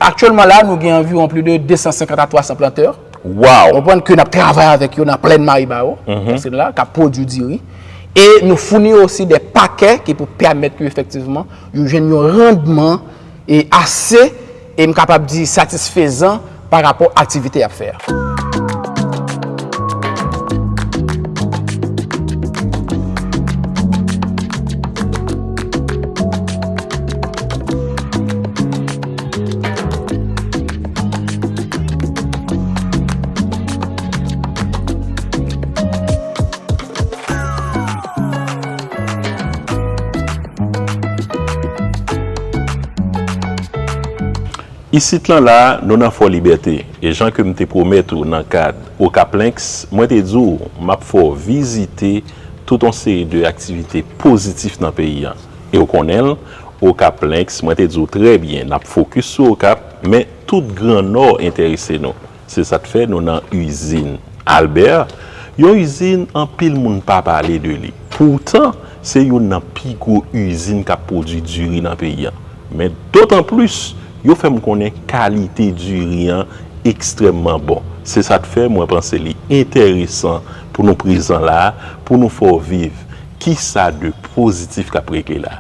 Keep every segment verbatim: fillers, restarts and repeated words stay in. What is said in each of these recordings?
Aktyèlman la, nou gen anviwon plis de de san senkant a twa san plantè. Waw! Konprann ke n ap travay avèk yo nan plèn Maribawou, mhm, nan zòn la, k ap pwodui diri. E nou founi yo osi de pakè ki pou pèmèt yo efektivman yo jwenn yon randman e ase, e m kapab di satisfezan pa rapò aktivite y ap fè a. Isit lan la, nou nan Fò Libète, e jan ke m te pwomèt ou nan kad Okaplenks, mwen te di w m ap fè w vizite tout yon seri de aktivite pozitif nan peyi a. E w konnen l, Okaplenks, mwen te di w trè byen, n ap fokis sou Okap, men tout Gran Nò enterese nou. Se sa k fè nou nan izin Albert, yon izin anpil moun pa pale de li. Poutan, se youn nan pi gwo izin k ap pwodui diri nan peyi a. Men dotan plis, yo fè m konnen kalite diri an ekstrèmman bon. Se sa k fè mwen panse li enteresan pou nou prezan la a, pou nou fè w viv kisa de pozitif k ap regle la.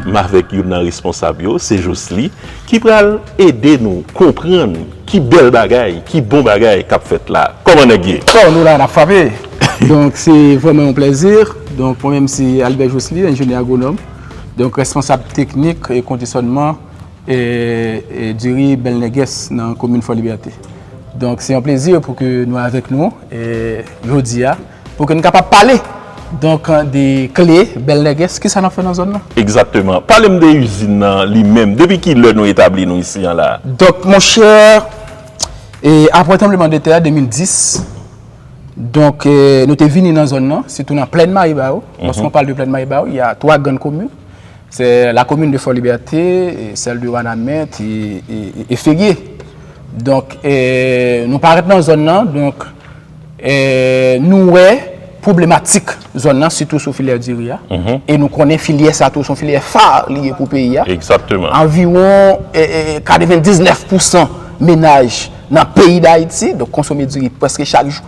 M avèk youn nan responsab yo, se Josely, ki pral ede nou konprann ki bèl bagay, ki bon bagay k ap fèt la. Kòman nèg ye? Bon, nou la, n ap frape. Donk, se vrèman yon plèzi. Donk, mwen menm, se Albert Josely, enjenyè agwonòm. Donk, responsab teknik e kondisyònman e, e diri Bèl Nègès nan komin Fò Libète. Donk, se yon plezi pou ke nou avèk nou, e, jodi a, pou ke nou kapab pale, donk, de kle Bèl Nègès, kisa n ap fè nan zòn nan. Egzakteman. Pale m de izin nan li menm. Depi ki lè nou etabli nou isi an la? Donk, monchè, e, apre tranblemanntè a de mil dis, donk, e, nou te vini nan zòn nan, sitou nan plèn Maribawou. Paske on parle de plèn Maribawou, il y a trois grandes communes. C'est la commune de Fort-Liberté, et celle de Wanament et, et, et, et Ferrier. Donk, e, nou parèt nan zòn nan, donk, e, nou wè pwoblematik zòn nan, sitou sou filyè diri a. E nou konnen filyè sa tou, se yon filyè fa li ye pou peyi a. Egzakteman. Anviwon, e, e, katrevendiznèf pousan mennaj nan peyi Dayiti, donk, konsome diri prèske chak jou.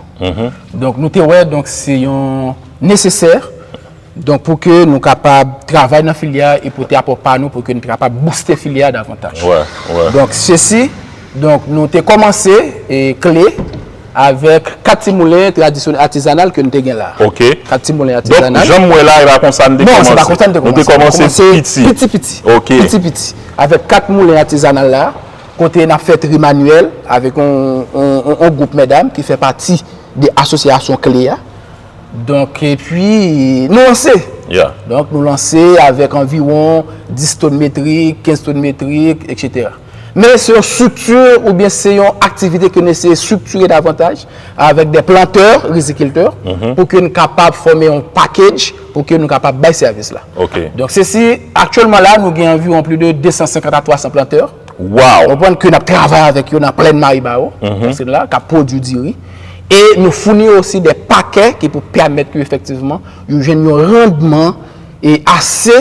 Donk, nou te wè, donk, se yon nesesè Donk, pou ke nou kapab travay nan filyè a e pote apò pa nou, pou ke nou te kapab bouste filyè a davantaj. Wè, wè. Donk, sesi, donk, nou te kòmanse, e, kle avèk kat ti moulen tradisyonèl atizanal ke nou te gen la. Ok. Kat ti moulen atizanal. Donk, jan m wè la, e pa konsa n te kòmanse. Non, se pa konsa n te kòmanse. Nou te kòmanse piti. Piti, piti. Ok. Piti, piti. Avèk kat moulen atizanal la, kote n ap fè tri manyèl avèk on, on, on, on gwoup medam ki fè pati de asosyasyon kle a. Donk, epi, nou lanse. Yeah. Donk, nou lanse avèk anviwon dis tonn metrik, kenz tonn metrik, etsetera. Men se yon estrikti oubyen se yon aktivite ke nou eseye estriktire davantaj avèk de plantè, rezikiltè, pou ke n kapab fòme yon package pou ke nou kapab bay sèvis la. Ok. Donk, sesi, aktyèlman la, nou gen anviwon plis de de san senkant a twa san plantè. Waw! Konprann ke n ap travay avèk yo nan plèn Maribawou, nan zòn la, k ap pwodui diri. E nou founi yo osi de pakè ki pou pèmèt yo efektivman, yo jwenn yon randman e ase,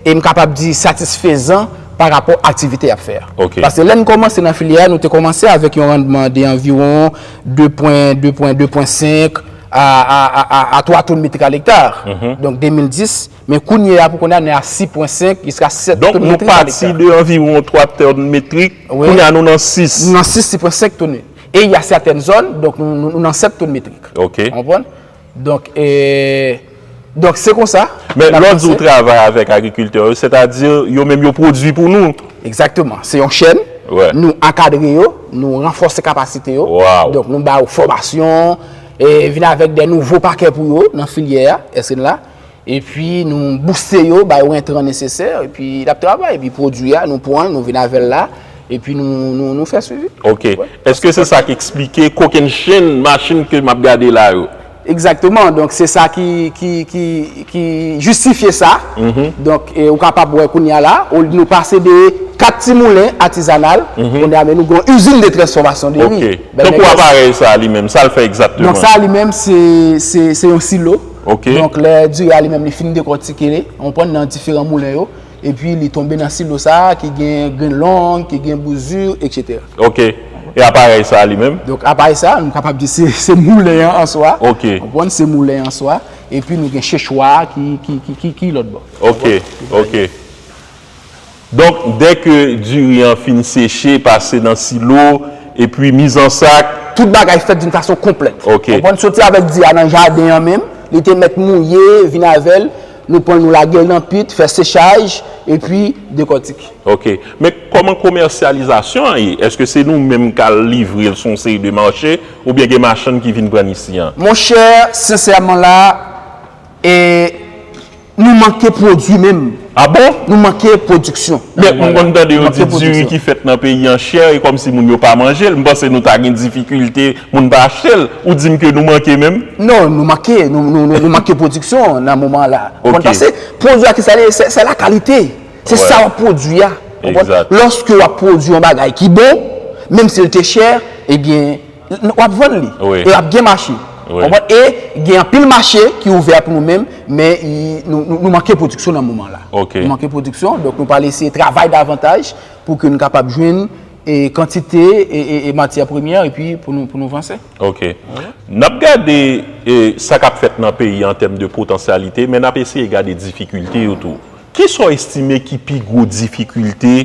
e m kapab di satisfezan pa rapò aktivite y ap fè a. Ok. Paske lè n kòmanse nan filyè a, nou te kòmanse avèk yon randman de anviwon de pwen, de pwen, de pwen senk a, a, a, a, a twa tonn metrik a lekta. Donk, de mil dis, Men kounye a, pou kounye a, nou a sis pwen senk jiska sèt tonn metrik a lekta. Donk, nou pati de anviwon twa tonn metrik, wi, kounye a nou nan sis. Nou nan sis, sis pwen senk tonn. E y a sètèn zòn, donk nou, nou, nou nan sèt tonn metrik. Ok. Ou konprann? Donk, e, donk se konsa. Men lè w di w travay avèk agrikiltè yo, sètadi yo menm yo pwodui pou nou. Egzakteman. Se yon chèn. Wè. Nou ankadre yo, nou ranfòse kapasite yo. Waw. Donk nou ba yo fòmasyon, e vin avèk de nouvo pakè pou yo nan filyè a, èske n la. Epi nou bouste yo, ba yo entran nesesè, epi l ap travay. Epi pwodui a, nou pran l, nou vin avè l la, epi nou, nou, nou fè swivi. Ok. Wè. Èske se sa k eksplike kokennchenn machin ke m ap gade la yo? Egzakteman. Donk, se sa ki, ki, ki, ki jistifye sa. Donk, e, ou kapab wè kounye a la, ou, nou pase de kat ti moulen atizanal, kounye a, men nou gen yon izin de transfòmasyon de ri. Ok. Tankou aparèy sa a li menm, sa l fè egzakteman? Donk, sa a li menm, se, se, se yon silo. Ok. Donk, lè diri a li menm, li fin dekòtike, ou konprann, nan diferan moulen yo, epi li tonbe nan silo sa a, ki gen grenn long, ki gen bouzur, etsetera. Ok. E aparèy sa a li menm? Donk, aparèy sa a, nou kapab di se, se moulen an an swa. Ok. Ou konprann, se moulen an swa. Epi nou gen chechwa ki, ki, ki, ki, ki lòt bò. Ok, ok. Donk, dèke diri an fin seche, pase nan silo, epi miz an sak. Tout bagay fèt d'une façon complète. Ok. Ou konprann, soti avèk diri a nan jaden an menm, li te mèt mouye, vin avè l, nou pran l, nou lage l nan pit, fè sechaj, epi dekòtike. Ok. Men kòman komèsyalizasyon an ye? Èske se nou menm k al livre l sou yon seri de mache, oubyen gen machann ki vin pran l isi an? Monchè, sensèman la, e, nou manke pwodui menm. Ah bon? Nou manke pwodiksyon. Men m konn tande yo di diri ki fèt nan peyi an chè, e kòmsi moun yo pa manje l. M panse nou ta gen difikilte, moun pa achte l. Ou di m ke nou manke menm? Non, nou manke, nou, nou, nou, nou manke pwodiksyon nan moman la. Ok. Ou konn, paske pwodui a ki sa l ye, se, se la kalite. Se sa w ap pwodui a. Ou konprann? Exact. Lòske w ap pwodui yon bagay ki bon, menm si l te chè, ebyen, n-, w ap vann li. Wi. E l ap gen mache. Wi. Ou konprann? E gen anpil mache ki ouvè pou nou menm, men i, nou, nou, nou manke pwodiksyon nan moman la. Ok. Nou manke pwodiksyon, donk nou pral eseye travay davantaj pou ke nou kapab jwenn, e, kantite, e, e, e matyè premyè, epi pou nou, pou nou vanse. Ok. N ap gade, e, sa k ap fèt nan peyi an an tèm de potansyalite, men n ap eseye gade difikilte yo tou. Kisa w estime ki pi gwo difikilte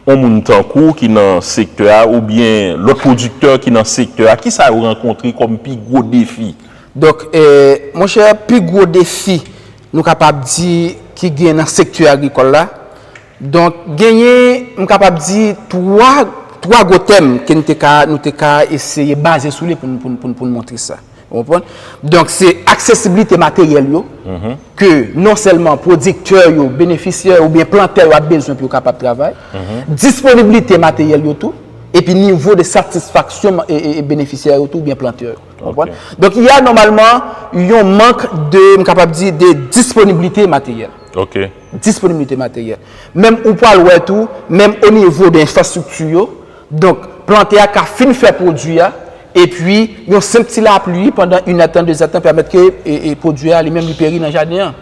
yon moun tankou w ki nan sektè a, oubyen lòt pwodiktè ki nan sektè a, kisa yo rankontre kòm pi gwo defi? Donk, e, monchè, pi gwo defi, nou kapab di, ki gen nan sektè agrikòl la, donk, genyen, m kapab di, twa, twa gwo tèm ke n te ka, nou te ka eseye baze sou li pou n, pou n, pou n, pou n montre sa. Ou konprann? Donk, se aksesiblite materyèl yo, ke non sèlman pwodiktè yo, benefisyè yo, oubyen plantè yo ap bezwen pou yo kapab travay, disponiblite materyèl yo tou, epi nivo de satisfaksyon, e, e, e benefisyè yo tou, oubyen plantè yo. Ou konprann? Ok. Donk, il y a nòmalman yon mank de, m kapab di, de disponiblite materyèl. Ok. Disponiblite materyèl. Menm ou pral wè tou, menm o nivo de enfrastrikti yo, donk, plantè a ka fin fè pwodui a, epi yon senp ti lapli pandan inèdtan, dezèdtan pèmèt ke, e, e, pwodui a li menm li peri nan jaden an.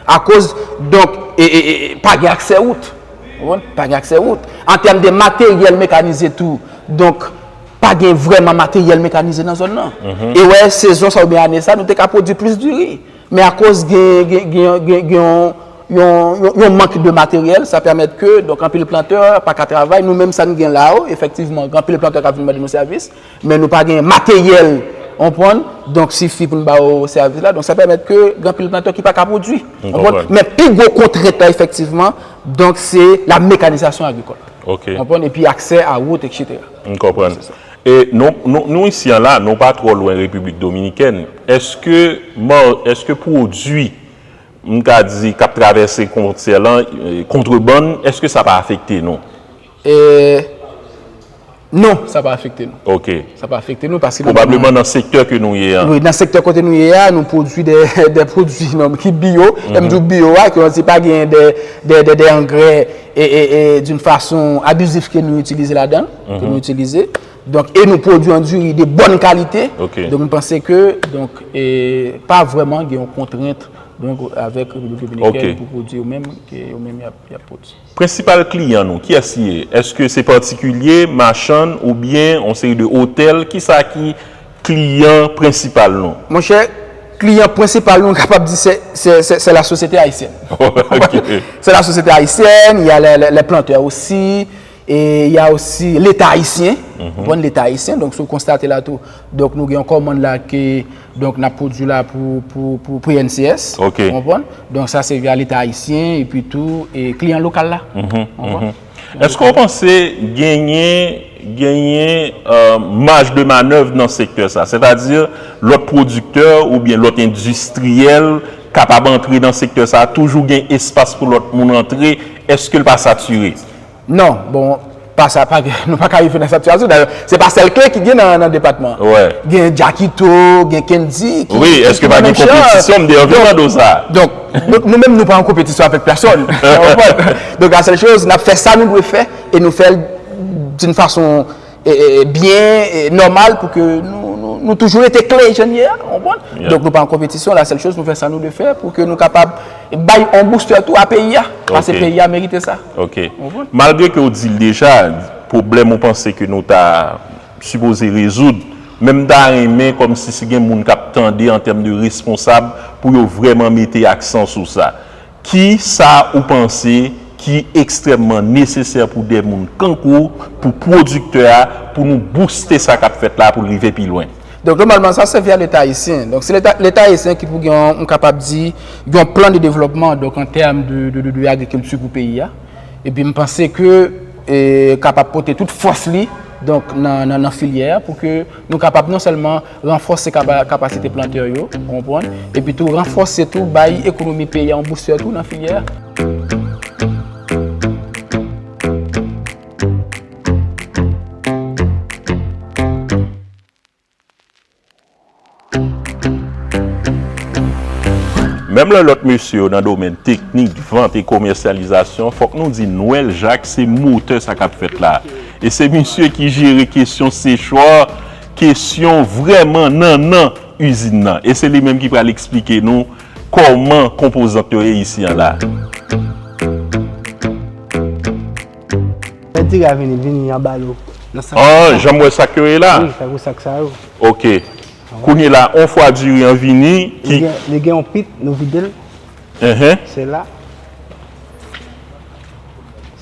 Akoz, donk, e, e, e, pa gen aksè wout. Ou konprann? Pa gen aksè wout. An tèm de materyèl mekanize tou, donk, pa gen vrèman materyèl mekanize nan zòn nan. E wè, sezon sa oubyen ane sa, nou te ka pwodui plis diri. Men akoz gen, gen, gen, gen, gen yon, yon, yon, yon mank de materyèl, sa pèmèt ke, donk, anpil plantè pa ka travay. Nou menm, sa n gen la yo, efektivman, gen anpil plantè k ap vin mande nou sèvis, men nou pa gen materyèl, ou konprann, donk, sifi pou n ba yo sèvis la. Donk, sa pèmèt ke gen anpil plantè ki pa ka pwodui. Ou konprann? Men pi gwo kontrent la, efektivman, donk, se la mécanisation agricole. Ok. Ou konprann? Epi aksè a wout, etsetera. M konprann. Se sa. E nou, nou, nou isi an la, nou pa twò lwen Repiblik Dominikèn. Èske, èske pwodui, m ka di, k ap travèse fwontyè lan, e, kontrebann, èske sa pa afekte nou? E, non, sa pa afekte nou. Ok. Sa pa afekte nou paske pwobableman nan sektè ke nou ye a. Wi, nan sektè kote nou ye a, nou pwodui de, de pwodui, non, ki bio. E m di w bio a, ki vle di pa gen de, de, de, de angrè e, e, e d'une façon abusif ke nou itilize ladan, ke nou itilize. Donk, e nou pwodui yon diri de bòn kalite. Ok. Donk, m panse ke, donk, e, pa vrèman gen yon kontrent, donk, avèk Repiblik Dominikèn pou pwodui yo menm, ke yo menm y ap, y ap pwodui. Prensipal kliyan nou, kiyès li ye? Èske se patikilye, machann, oubyen yon seri de otèl? Kisa ki kliyan prensipal nou? Monchè, kliyan prensipal nou, nou kapab di se, se, se, se la société haïtienne. Ok. C'est la société haïtienne, il y a les, les, les planteurs aussi, et il y a aussi l'État haïtien. Ou konprann, Leta ayisyen, donk, si w konstate la tou, donk, nou gen yon kòmann la ke, donk, n ap pwodui la pou, pou, pou, pou P N C S. Ok. Ou konprann? Donk, sa se via Leta ayisyen, epi tou, e kliyan lokal la. Ou konprann? Èske w panse genyen, genyen, e, maj de manèv nan sektè sa? Sètadi, lòt pwodiktè oubyen lòt endistriyèl kapab antre nan sektè sa, toujou gen espas pou lòt moun antre, èske l pa satire? Non, bon, pa sa, pa, nou pa ka rive nan sitiyasyon. Dayè, se pa sèl Kle ki gen nan, nan depatman an. Gen Jackito, gen Kendy ki, Wi, ki, èske ki pa nan gen menm chan. Konpetisyon? M te anvi mande w sa. Donk, donk, nou menm, nou pa an konpetisyon avèk pèsòn. Ou konprann? Donk, la sèl choz, n ap fè sa nou dwe fè e nou fè l d'une façon e, e, e byen, e nòmal pou ke nou, nou, nou toujou rete Kle jan n ye a, ou konprann? Donk, nou pa an konpetisyon, la sèl choz, nou fè sa nou dwe fè pou ke nou kapab bay yon booster tou a peyi a. Paske peyi a merite sa. Ok. Malgre ke w di l deja, pwoblèm ou panse ke nou ta sipoze rezoud, men m ta renmen kòmsi si gen moun k ap tande an tèm de responsab pou yo vrèman mete aksan sou sa. Kisa ou panse ki ekstrèmman nesesè pou de moun kankou w, pou pwodiktè a, pou nou bouste sa k ap fèt la pou l rive pi lwen? Donk, nòmalman, sa se via Leta ayisyen. Donk, se Leta, Leta ayisyen ki pou gen, yon, m kapab di, yon plan de devlòpman, donk, an tèm de, de, de, de agrikilti pou peyi a. Epi, m panse ke, e, kapab pote tout fòs li, donk, nan, nan, nan filyè a, pou ke nou kapab non sèlman ranfòse kapa-, kapasite plantè yo, ou konprann, epi tou ranfòse tou, bay ekonomi peyi a yon booster tou nan filyè a. Menm lè lòt mesye yo nan domèn teknik, vant e komèsyalizasyon, fòk nou di Nwèl Jak se motè sa k ap fèt la. E se misye ki jere kesyon sechwa, kesyon vrèman nannan izin nan. E se li menm ki pral eksplike nou kòman konpozant yo ye isi an la. Lè diri a vini, vini anba lo. Nan sak. Ah, jan m wè sak yo ye la? Wi, sak yo, sak sa yo. Ok. Kounye la, on fwa diri an vini, ki. Li gen, li gen yon pit, nou vide l. Enhen. Se la.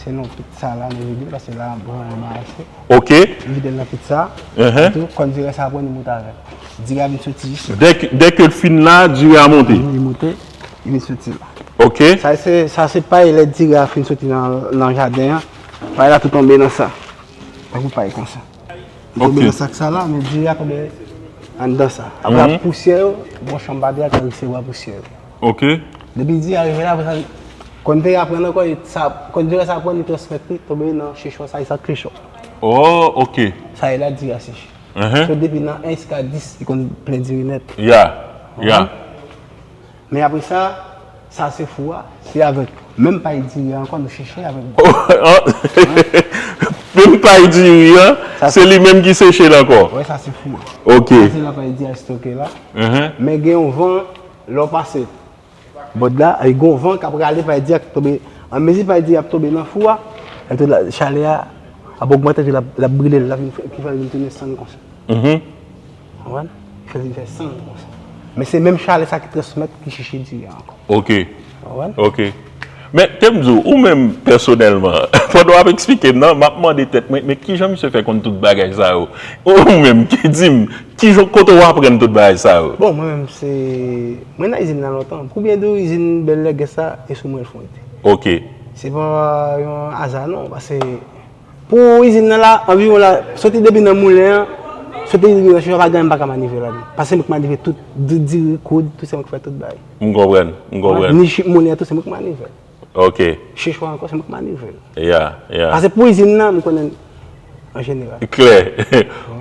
Se nan pit sa la, nou vide l, paske la, bran an marase. Ok. Li vide l nan pit sa. Enhen. Epi tou, kòn diri sa pran, li monte avè l. Diri a vin soti jis la. Dè ke, dè ke l fin la, diri a monte. Li monte, li vin soti la. Ok. Sa se, sa se pay lè diri a fin soti nan, nan jaden an. Pay la tou tonbe nan sa. Tankou pay konsa. Li tonbe nan sak sa la, men diri a tonbe anndan sa. Apre pousyè yo, bon chanm pa diri a ka resevwa pousyè yo. Ok. Depi diri a rive la, apre sa, kòn diri a pran ankò, e sa, kòn diri sa pran, li transmèt li, tonbe nan chechò, sa e sa klechò. Oh, ok. Sa e la diri a seche. So, depi nan en jiska dis, li konn plen diri nèt. Ya, ya. Men apre sa, sa se fou a, se avèk menm pay diri a ankò nou seche avèk bò. Menm pay diri a, se li menm ki seche l ankò. Wi, sa se fou a. Ok. Sa se la pay diri a stoke la. Men gen yon van, lè w pase bòd la, gen yon van k ap rale pay diri a k tonbe. Anmezi pay diri a ap tonbe nan fou a, epi tou chalè a ap ogmante, epi l ap, l ap brile l, l ap vin fè, ki fè l vin tounen sann konsa. Konprann? Fè l vin fè sann konsa. Men se menm chalè sa ki transmèt, ki chèche diri a ankò. Ok. Konprann? Ok. Men, te m di w, ou menm pèsonèlman, pandan w ap eksplike m nan, m ap mande tèt mwen, men kijan misye fè konn tout bagay sa yo? Ou menm, ki di m, kijan, kote w aprann tout bagay sa yo? Bon, mwen menm, se, mwen nan izin nan lontan. Pou byen di w, izin Bèl Lègès la, e sou mwen l fon rete. Ok. Se pa yon aza non, paske Pou izin nan la, anviwon la, soti depi nan moulen an, soti rive nan chechò, pa gen anyen m pa ka manivle ladan. Paske se mwen ki manivle tout, di- diri, koud, tout se mwen ki fè tout bagay. M konprann, m konprann. Ni chip moulen an tou, se mwen ki manivle. Ok. Chechò ankò, se mwen ki manivle. Ya, ya. Paske pou izin nan, m konnen an jeneral. Klè.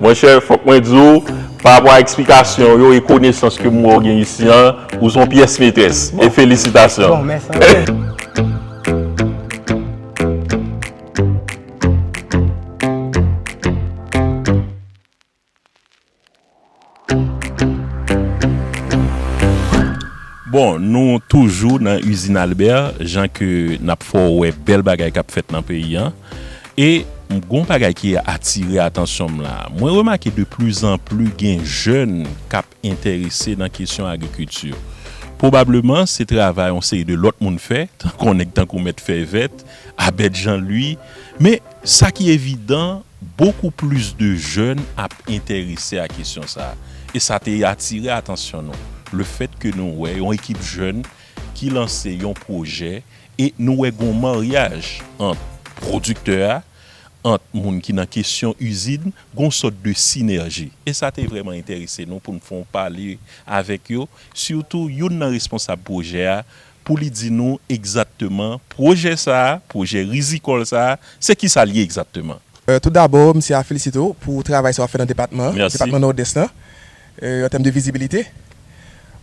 Monchè, fòk mwen di w, pa rapò a eksplikasyon w yo e konesans ke m wè w gen isi an, ou se yon pyès metrès. E felisitasyon. Bon, mèsi anpil. Bon, nou toujou nan Izin Albert, jan ke n ap fè w wè bèl bagay k ap fèt nan peyi a. E m gon bagay ki atire atansyon m la. Mwen remake de plizanpli gen jèn k ap enterese nan kesyon agrikilti. Pwobableman, se travay yon seri de lòt moun fè, tankou yon nèg tankou Mèt Fèvèt, Abèd Jean Louis, men sa ki evidan, bokou plis de jèn ap enterese a kesyon sa a. E sa te atire atansyon nou, lefètke nou wè yon ekip jèn ki lanse yon pwojè e nou wè gon maryaj ant pwodiktè a, ant moun ki nan kesyon izin, gon sòt de sinèji. E sa te vrèman enterese nou pou n fè yon pale avèk yo, sitou youn nan responsab pwojè a, pou li di nou egzakteman pwojè sa a, pwojè rizikòl sa a, se kisa l ye egzakteman. Euh, tout dabò, m se a felisite w pou travay sa w ap fè nan depatman an, Mèsi. Depatman Nòdès lan, euh, an tèm de vizibilite.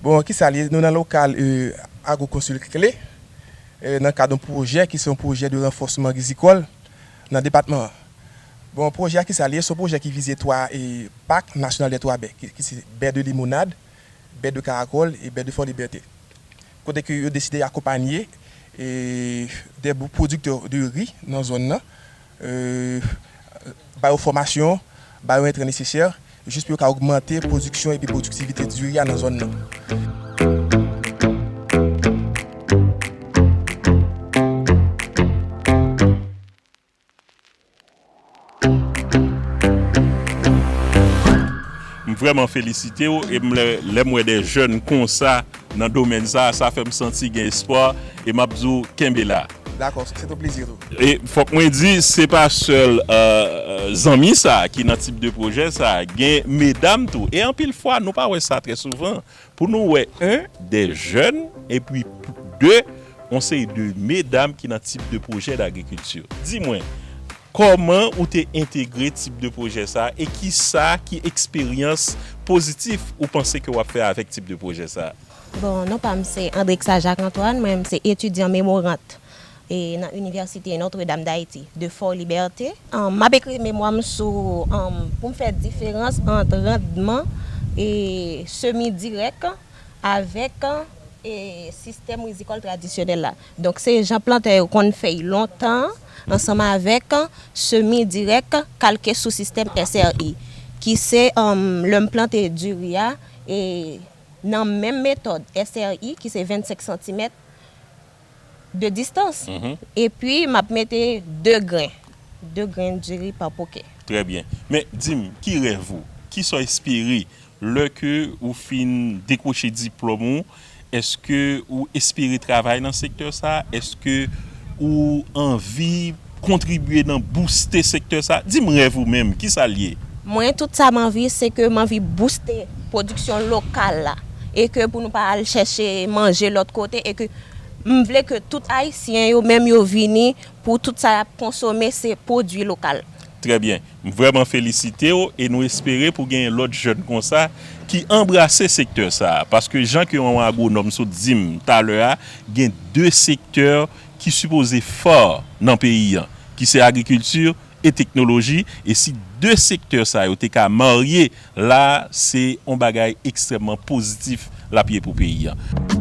Bon, kisa l ye? Nou nan lokal, euh, Agro Consul Clé, euh, nan kad yon pwojè ki se yon pwojè de ranfòsman rizikòl nan depatman an. Bon, pwojè a kisa l ye? Se yon pwojè ki vize twa, e, pak nasyonal dè twa bè, ki, ki se bè de Limonad, bè de Karakòl e bè de Fò Libète. Kote ke yo deside akonpanye, e, de bo-, pwodiktè de ri nan zòn nan, e, ba yo fòmasyon, ba yo entren nesesè, jis pou yo ka ogmante pwodiksyon epi pwodiktivite diri a nan zòn nan. M vrèman felisite w, e m lè, lè m wè de jèn konsa nan domèn sa, sa fè m santi gen espwa, e m ap di w kenbe la. Dakò, se te yon plezi tou. E fòk mwen di, se pa sèl, euh, zanmi sa ki nan tip de pwojè sa, gen medam tou. E anpil fwa, nou pa wè sa trè souvan. Pou nou wè, en, de jèn, epi de, yon seri de medam ki nan tip de pwojè dagrikilti. Di mwen, kòman ou te entegre tip de pwojè sa a e kisa ki eksperyans pozitif ou panse ke w ap fè avèk tip de pwojè sa a? Bon, non pa m se Andrixa Jacques Antoine, mwen m se etidyan memorant e nan Inivèsite Notre Dame d'Haïti de Fort Liberté. Ann, m ap ekri memwa m sou, ann, pou m fè diferans ant randman e semi dirèk avèk, e, sistèm rizikòl tradisyonèl la. Donk, se jan plantè yo konn fè l lontan, ansanm avèk semi dirèk kalke sou sistèm S R I, ki se, ann, lè m plante diri a, e, nan menm metòd S R I, ki se vennsenk santimèt de distans. Mhm. Epi, m ap mete de grenn, de grenn diri pa poke. Trè byen. Men, di m, ki rèv ou? Kisa w espere lè ke ou fin dekwoche diplòm ou? Èske ou espere travay nan sektè sa? Èske ou anvi kontribye nan bouste sektè sa? Di m rèv ou menm, kisa l ye? Mwen, tout sa m anvi, se ke m anvi bouste pwodiksyon lokal la. E ke pou nou pa al chèche manje lòt kote, e ke m vle ke tout Ayisyen yo, menm yo vini, pou tout sa y ap konsome, se pwodui lokal. Trè byen. M vrèman felisite w e nou espere pou genyen lòt jèn konsa ki anbrase sektè sa a. Paske jan ke yon agwonòm sot di m talè a, gen de sektè ki sipoze fò nan peyi an, ki se agrikilti e teknoloji, e si de sektè sa yo te ka marye la, se yon bagay ekstrèmman pozitif l ap ye pou peyi an.